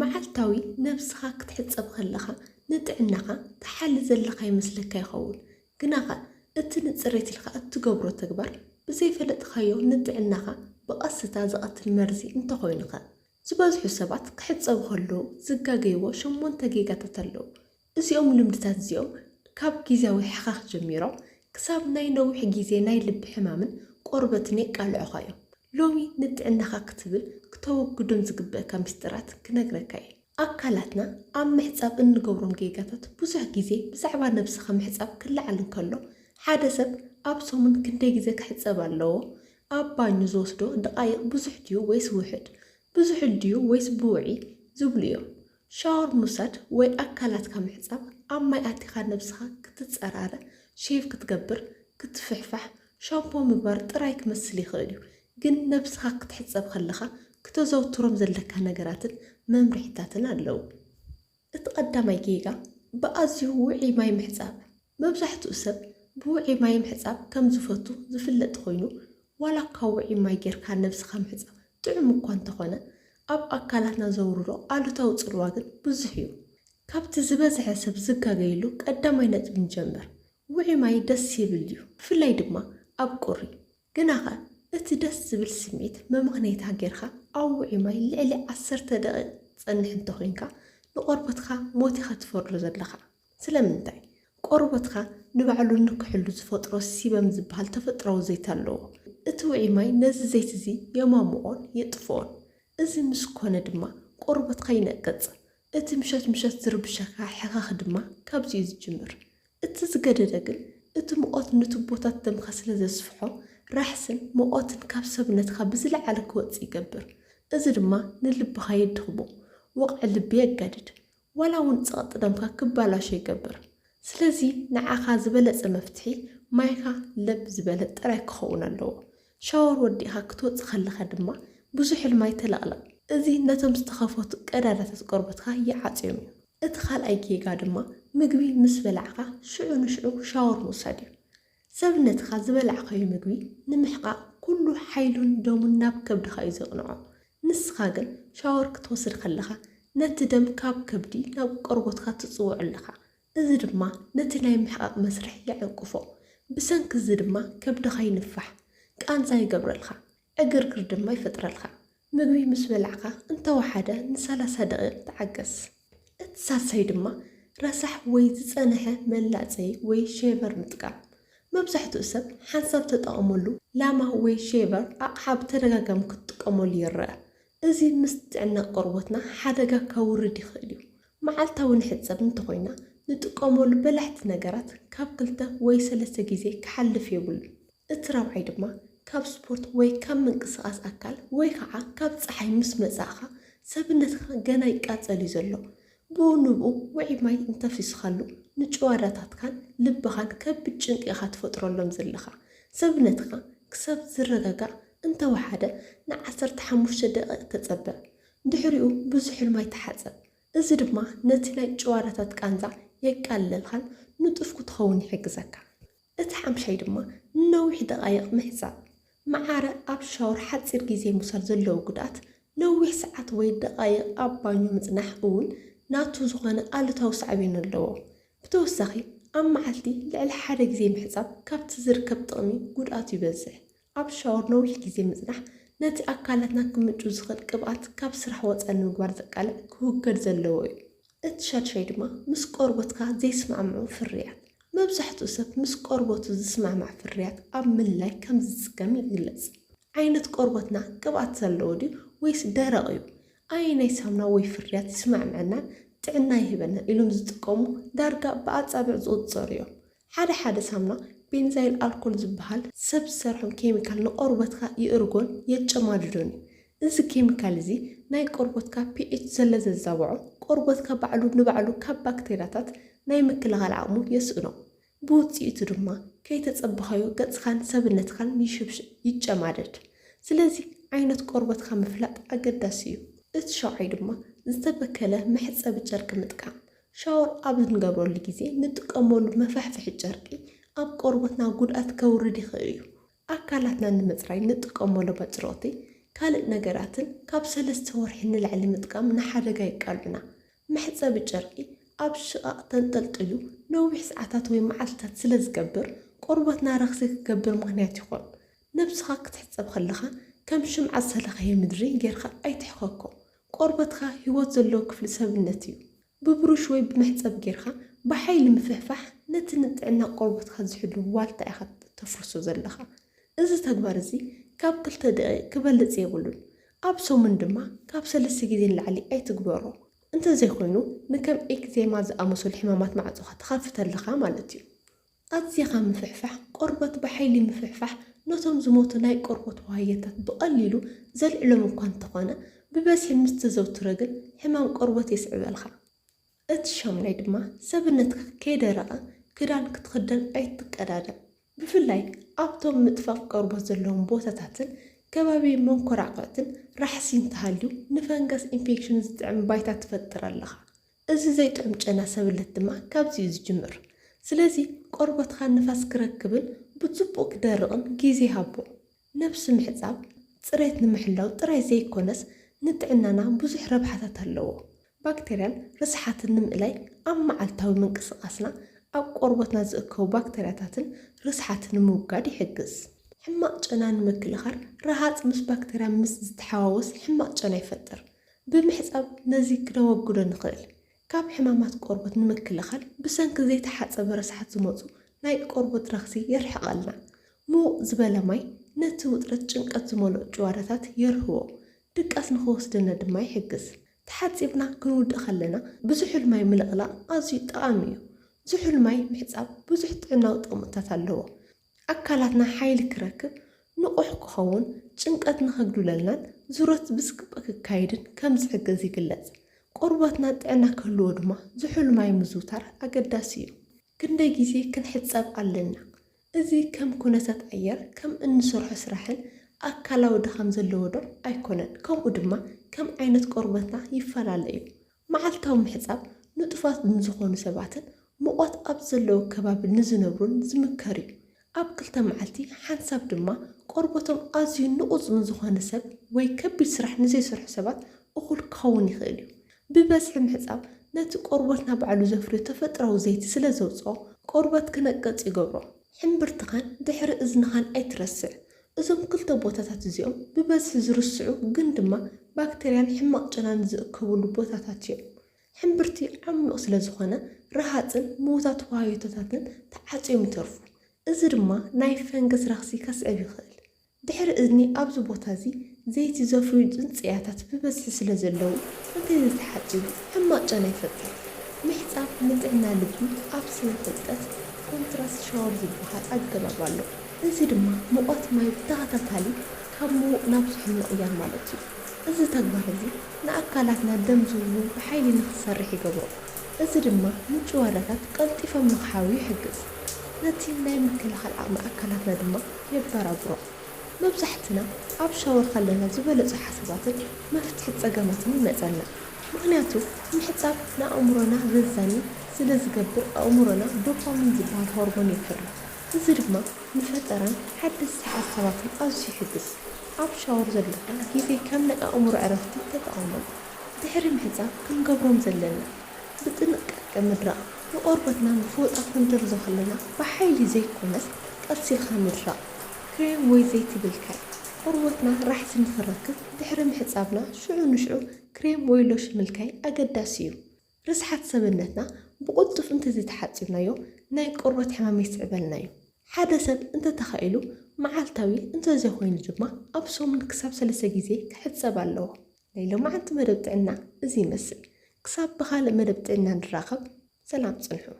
መዓልታዊ ነብስኻ ክትሕጸብ ከለኻ ንጥዕናኻ ትሓሊ ዘለኻ ይመስለካ ይኸውን። ግናኸ እቲ ንጽሬት ኢልካ እትገብሮ ተግባር ብዘይፈለጥካዮ ንጥዕናኻ ብቐስታ ዝቐትል መርዚ እንተኾይኑኸ? ዝበዝሑ ሰባት ክሕጸቡ ከለዉ ዝጋገይዎ ሸሞንተ ጌጋታት ኣለዉ። እዚኦም ልምድታት እዚኦም ካብ ግዜያዊ ሕኻኽ ጀሚሮም ክሳብ ናይ ነዊሕ ግዜ ናይ ልቢ ሕማምን ቆርበትን የቃልዑኻ እዮም። ሎሚ ንጥዕናኻ ክትብል ክተወግዶም ዝግበእካ ምስጢራት ክነግረካ እየ። ኣካላትና ኣብ ምሕጻብ እንገብሮም ጌጋታት ብዙሕ ግዜ ብዛዕባ ነብስኻ ምሕጻብ ክለዓል እንከሎ፣ ሓደ ሰብ ኣብ ሰሙን ክንደይ ግዜ ክሕጸብ ኣለዎ? ኣብ ባኞ ዝወስዶ ደቓይቕ ብዙሕ ድዩ ወይስ ውሑድ? ብዙሕ ድዩ ወይስ ብውዒ? ዝብሉ እዮም። ሻወር ምውሳድ ወይ ኣካላትካ ምሕጻብ ኣብ ማይ ኣቲኻ ነብስኻ ክትጸራረ፣ ሼቭ ክትገብር፣ ክትፍሕፋሕ፣ ሻምፖ ምግባር ጥራይ ክመስል ይኽእል እዩ። ግን ነብስኻ ክትሕጸብ ከለኻ ክተዘውትሮም ዘለካ ነገራትን መምርሒታትን ኣለዉ። እቲ ቀዳማይ ጌጋ ብኣዝዩ ውዑይ ማይ ምሕጻብ። መብዛሕትኡ ሰብ ብውዑይ ማይ ምሕጻብ ከም ዝፈቱ ዝፍለጥ ኮይኑ፣ ዋላ እኳ ውዑይ ማይ ጌርካ ነብስኻ ምሕጻብ ጥዑም እኳ እንተኾነ፣ ኣብ ኣካላትና ዘውርዶ ኣሉታዊ ጽልዋ ግን ብዙሕ እዩ። ካብቲ ዝበዝሐ ሰብ ዝጋገየሉ ቀዳማይ ነጥቢ ንጀምር። ውዑይ ማይ ደስ ይብል እዩ፣ ብፍላይ ድማ ኣብ ቁሪ። ግናኸ እቲ ደስ ዝብል ስምዒት መመኽነይታ ጌርካ ኣብ ውዑይ ማይ ልዕሊ ዓሰርተ ደቂቕ ትጸንሕ እንተኾይንካ፣ ንቆርበትካ ሞት ኢኻ ትፈርዶ ዘለኻ። ስለምንታይ? ቆርበትካ ንባዕሉ ንክሕሉ ዝፈጥሮ ሲበም ዝበሃል ተፈጥሮኣዊ ዘይት ኣለዎ። እቲ ውዑይ ማይ ነዚ ዘይት እዚ የማምቖን የጥፍኦን። እዚ ምስ ኮነ ድማ ቆርበትካ ይነቅጽ። እቲ ምሸት ምሸት ዝርብሸካ ሕኸኽ ድማ ካብዚ እዩ ዝጅምር። እቲ ዝገደደ ግን እቲ ሙቐት ንቱቦታት ደምካ ስለ ዘስፍሖ ራሕስን ሙቐትን ካብ ሰብነትካ ብዝለዓለ ክወጽእ ይገብር። እዚ ድማ ንልብኻ የድኽሞ፣ ወቕዒ ልቢ የጋድድ፣ ዋላ እውን ጸቕጢ ደምካ ክበላሾ ይገብር። ስለዚ ንዓኻ ዝበለጸ መፍትሒ ማይካ ለብ ዝበለ ጥራይ ክኸውን ኣለዎ። ሻወር ወዲእኻ ክትወጽእ ከለኻ ድማ ብዙሕ ኢል ማይ ተለቕለቕ። እዚ ነቶም ዝተኸፈቱ ቀዳዳታት ቆርበትካ ይዓጽዮም እዩ። እቲ ካልኣይ ጌጋ ድማ ምግቢ ምስ በላዕካ ሽዑ ንሽዑ ሻወር ምውሳድ እዩ። ሰብነትካ ዝበላዕካዮ ምግቢ ንምሕቃቕ ኩሉ ሓይሉን ደሙን ናብ ከብድኻ እዩ ዘቕንዖ። ንስኻ ግን ሻወር ክትወስድ ከለኻ ነቲ ደም ካብ ከብዲ ናብ ቆርበትካ ትጽውዖ ኣለኻ። እዚ ድማ ነቲ ናይ ምሕቃቕ መስርሕ የዕንቅፎ። ብሰንኪ እዚ ድማ ከብድኻ ይንፋሕ፣ ቃንዛ ይገብረልካ፣ ዕግርግር ድማ ይፈጥረልካ። ምግቢ ምስ በላዕካ እንተወሓደ ንሰላሳ ደቂቕ ተዓገስ። እቲ ሳልሳይ ድማ ረሳሕ ወይ ዝጸንሐ መላጸይ ወይ ሼቨር ምጥቃም። መብዛሕትኡ ሰብ ሓንሳብ ተጠቐመሉ ላማ ወይ ሼቨር ኣቕሓ ብተደጋጋሚ ክትጥቀመሉ ይረአ። እዚ ምስ ጥዕና ቆርበትና ሓደጋ ከውርድ ይኽእል እዩ። መዓልታዊ ንሕጸብ እንተኾይና ንጥቀመሉ በላሕቲ ነገራት ካብ ክልተ ወይ ሰለስተ ግዜ ክሓልፍ የብሉን። እቲ ራብዓይ ድማ ካብ ስፖርት ወይ ካብ ምንቅስቓስ ኣካል ወይ ከዓ ካብ ጸሓይ ምስ መጻእኻ ሰብነትካ ገና ይቃጸል እዩ ዘሎ። ብኡ ንብኡ ውዑይ ማይ እንተፍሲስካሉ ንጭዋዳታትካን ልብኻን ከቢድ ጭንቂ ኢኻ ትፈጥረሎም ዘለኻ። ሰብነትካ ክሳብ ዝረጋጋእ እንተወሓደ ንዓሰርተ ሓሙሽተ ደቂቕ ተጸበ። ድሕሪኡ ብዙሕ ኢል ማይ ተሓጸብ። እዚ ድማ ነቲ ናይ ጭዋዳታት ቃንዛ የቃልለልካን ንጡፍ ክትኸውን ይሕግዘካ። እቲ ሓምሻይ ድማ ንነዊሕ ደቓይቕ ምሕጻብ። ማዕረ ኣብ ሻወር ሓጺር ግዜ ምውሳድ ዘለዎ ጉድኣት፣ ነዊሕ ሰዓት ወይ ደቓይቕ ኣብ ባኞ ምጽናሕ እውን ናቱ ዝኾነ ኣሉታዊ ሳዕቤን ኣለዎ። ብተወሳኺ ኣብ መዓልቲ ልዕሊ ሓደ ግዜ ምሕጻብ ካብቲ ዝርከብ ጥቕሚ ጉድኣቱ ይበዝሕ። ኣብ ሻወር ነዊሕ ግዜ ምጽናሕ ነቲ ኣካላትና ክምንጩ ዝኽእል ቅብኣት ካብ ስራሕ ወጻኢ ንምግባር ዘቃልዕ ክውገድ ዘለዎ እዩ። እቲ ሻድሻይ ድማ ምስ ቆርበትካ ዘይስማዕምዑ ፍርያት። መብዛሕትኡ ሰብ ምስ ቆርበቱ ዝስማዕማዕ ፍርያት ኣብ ምልላይ ከም ዝጽገም ይግለጽ። ዓይነት ቆርበትና ቅብኣት ዘለዎ ድዩ ወይስ ደረቕ እዩ? ኣየናይ ሳሙና ወይ ፍርያት ይስማዕምዐናን ጥዕና ይህበናን ኢሎም ዝጥቀሙ ዳርጋ ብኣጻብዕ ዝቑጸሩ እዮም። ሓደ ሓደ ሳሙና ቤንዛይል ኣልኮል ዝበሃል ሰብ ዝሰርሖም ኬሚካል ንቆርበትካ ይእርጎን የጨማድዶን እዩ። እዚ ኬሚካል እዚ ናይ ቆርበትካ ፒኤች ዘለ ዘዛብዖ፣ ቆርበትካ ባዕሉ ንባዕሉ ካብ ባክቴርያታት ናይ ምክልኻል ዓቕሙ የስእኖ። ብውጽኢቱ ድማ ከይተጸበኻዮ ገጽካን ሰብነትካን ይሽብሽ፣ ይጨማደድ። ስለዚ ዓይነት ቆርበትካ ምፍላጥ ኣገዳሲ እዩ። እቲ ሻውዓይ ድማ ዝተበከለ መሕጸቢ ጨርቂ ምጥቃም። ሻወር ኣብ እንገብረሉ ግዜ ንጥቀመሉ መፋሕፍሒ ጨርቂ ኣብ ቆርበትና ጉድኣት ከውርድ ይኽእል እዩ። ኣካላትና ንምጽራይ ንጥቀመሉ መጽረቕቲ ካልእ ነገራትን ካብ ሰለስተ ወርሒ ንላዕሊ ምጥቃም ንሓደጋ የቃልዑና። መሕጸቢ ጨርቂ ኣብ ሽቓቕ ተንጠልጢሉ ነዊሕ ሰዓታት ወይ መዓልትታት ስለ ዝገብር፣ ቆርበትና ረኽሲ ክገብር ምኽንያት ይኾን። ነብስኻ ክትሕጸብ ከለኻ ከም ሽምዓ ዝተለኽየ ምድሪ ጌርካ ኣይትሕኸኮ። ቆርበትካ ህይወት ዘለዎ ክፍሊ ሰብነት እዩ። ብብሩሽ ወይ ብመሕጸብ ጌርካ ብሓይሊ ምፍሕፋሕ ነቲ ንጥዕና ቆርበትካ ዝሕሉ ዋልታ ኢኻ ተፍርሶ ዘለኻ። እዚ ተግባር እዚ ካብ ክልተ ደቂቕ ክበልጽ የብሉን። ኣብ ሰሙን ድማ ካብ ሰለስተ ግዜ ንላዕሊ ኣይትግበሮ። እንተዘይኮይኑ ንከም ኤክዜማ ዝኣመሰሉ ሕማማት ማዕጾኻ ትኸፍት ኣለኻ ማለት እዩ። ኣዚኻ ምፍሕፋሕ ቆርበት ብሓይሊ ምፍሕፋሕ ነቶም ዝሞቱ ናይ ቆርበት ዋህዮታት ብቐሊሉ ዘልዕሎም እኳ እንተኾነ፣ ብበዝሒ ምስ ተዘውትረ ግን ሕማም ቆርበት የስዕበልካ። እቲ ሻምናይ ድማ ሰብነትካ ከይደረቐ ክዳን ክትኽደን ኣይትቀዳደም። ብፍላይ ኣብቶም ምጥፋፍ ቆርበት ዘለዎም ቦታታትን ከባቢ መንኮራዕኮዕትን ራሕሲ እንተሃልዩ ንፈንገስ ኢንፌክሽን ዝጥዕም ባይታ ትፈጥር ኣለኻ። እዚ ዘይጥዑም ጨና ሰብነት ድማ ካብዚ እዩ ዝጅምር። ስለዚ ቆርበትካ ንፋስ ክረክብን ብጽቡቕ ክደርቕን ግዜ ሃቦ። ነብሲ ምሕጻብ ጽሬት ንምሕላው ጥራይ ዘይኮነስ ንጥዕናና ብዙሕ ረብሓታት ኣለዎ። ባክተርያን ርስሓትን ንምእላይ ኣብ መዓልታዊ ምንቅስቓስና ኣብ ቆርበትና ዝእከቡ ባክተርያታትን ርስሓትን ንምውጋድ ይሕግዝ። ሕማቕ ጨና ንምክልኻል ረሃጽ ምስ ባክተርያ ምስ ዝተሓዋወስ ሕማቕ ጨና ይፈጥር። ብምሕጻብ ነዚ ክነወግዶ ንኽእል። ካብ ሕማማት ቆርበት ንምክልኻል ብሰንኪ ዘይተሓጸበ ረስሓት ዝመጹ ናይ ቆርበት ረኽሲ የርሕቐልና። ምውቕ ዝበለ ማይ ነቲ ውጥረት ጭንቀት ዝመልኦ ጭዋዳታት የርህዎ። ድቃስ ንኽወስደና ድማ ይሕግዝ። ተሓጺብና ክንውድእ ከለና ብዝሑል ማይ ምልቕላቕ ኣዝዩ ጠቓሚ እዩ። ዝሑል ማይ ምሕጻብ ብዙሕ ጥዕናዊ ጥቕምታት ኣለዎ። ኣካላትና ሓይሊ ክረክብ፣ ንቑሕ ክኸውን፣ ጭንቀት ንኸግዱለልናን ዙረት ብዝግባእ ክካየድን ከም ዝሕግዝ ይግለጽ። ቆርበትና ጥዕና ክህልዎ ድማ ዝሑል ማይ ምዝውታር ኣገዳሲ እዩ። ክንደይ ግዜ ክንሕጸብ ኣለና? እዚ ከም ኩነታት ኣየር፣ ከም እንሰርሖ ስራሕን ኣካላዊ ድኻም ዘለዎ ዶ ኣይኮነን? ከምኡ ድማ ከም ዓይነት ቆርበትና ይፈላለ እዩ። መዓልታዊ ምሕጻብ ንጡፋት ንዝኾኑ ሰባትን ሙቐት ኣብ ዘለዎ ከባቢ ንዝነብሩን ዝምከር እዩ። ኣብ ክልተ መዓልቲ ሓንሳብ ድማ ቆርበቶም ኣዝዩ ንቑጽ ንዝኾነ ሰብ ወይ ከቢድ ስራሕ ንዘይሰርሑ ሰባት እኹል ክኸውን ይኽእል እዩ። ብበዝሒ ምሕጻብ ነቲ ቆርበትና ባዕሉ ዘፍርዮ ተፈጥሮኣዊ ዘይቲ ስለ ዘውጽኦ፣ ቆርበት ክነቅጽ ይገብሮ። ሕምብርትኻን ድሕሪ እዝንኻን ኣይትረስዕ። እዞም ክልተ ቦታታት እዚኦም ብበዝሒ ዝርስዑ ግን ድማ ባክተርያን ሕማቕ ጨናን ዝእከብሉ ቦታታት እዮም። ሕምብርቲ ዓሚቕ ስለ ዝኾነ፣ ረሃጽን ምዉታት ዋህዮታትን ተዓጽዮም ይተርፉ። እዚ ድማ ናይ ፈንገስ ረኽሲ ከስዕብ ይኽእል። ድሕሪ እዝኒ ኣብዚ ቦታ እዚ ዘይቲ ዘፍርዩ ጽንጽያታት ብበዝሒ ስለ ዘለዉ፣ እንተዘይተሓጺቡ ሕማቕ ጨና ይፈጥር። ምሕጻብ ንጥዕና ልቢ ኣብ ስነ ፍልጠት ኮንትራስት ሻወር ዝበሃል ኣገባብ ኣሎ። እዚ ድማ ሙቐት ማይ ብተኸታታሊ ካብ ምዉቕ ናብ ዝሑል ምቕያር ማለት እዩ። እዚ ተግባር እዚ ንኣካላትና ደም ዝውውር ብሓይሊ ንኽሰርሕ ይገብሮ። እዚ ድማ ንጭዋዳታት ቀልጢፎም ንኽሓውዩ ይሕግዝ። ነቲ ናይ ምክልኻል ዓቕሚ ኣካላትና ድማ የበራብሮ። መብዛሕትና ኣብ ሻወር ከለና ዝበለጹ ሓሳባትን መፍትሒ ጸገማትን ይመጸና። ምኽንያቱ ምሕጻብ ንኣእምሮና ዘዛኒ ስለ ዝገብር ኣእምሮና ዶፓሚን ዝበሃል ሆርሞን የፍሪ። እዚ ድማ ንፈጠራን ሓደስቲ ሓሳባትን ኣዝዩ ይሕግዝ። ኣብ ሻወር ዘለኻ ግዜ ከም ናይ ኣእምሮ ዕረፍቲ ተጠቐመሉ። ድሕሪ ምሕጻብ ክንገብሮም ዘለና ብጥንቃቄ ምድራቕ። ንቆርበትና ብፎጣ ክንድርዞ ከለና ብሓይሊ ዘይኮነስ ቀስ ኢልካ ምድራቕ። ክሬም ወይ ዘይቲ ምልካይ። ቆርበትና ራሕሲ ንኽረክብ ድሕሪ ምሕጻብና ሽዑ ንሽዑ ክሬም ወይ ሎሽን ምልካይ ኣገዳሲ እዩ። ርስሓት ሰብነትና ብቕልጡፍ እንተዘይተሓጺብናዮ ናይ ቆርበት ሕማም የስዕበልና እዩ። ሓደ ሰብ እንተተኻኢሉ መዓልታዊ እንተዘይኮይኑ ድማ ኣብ ሰሙን ክሳብ ሰለስተ ግዜ ክሕጸብ ኣለዎ። ናይ ሎማዓንቲ መደብ ጥዕና እዚ ይመስል። ክሳብ ብኻልእ መደብ ጥዕና ንራኸብ፣ ሰላም ጽንሑ።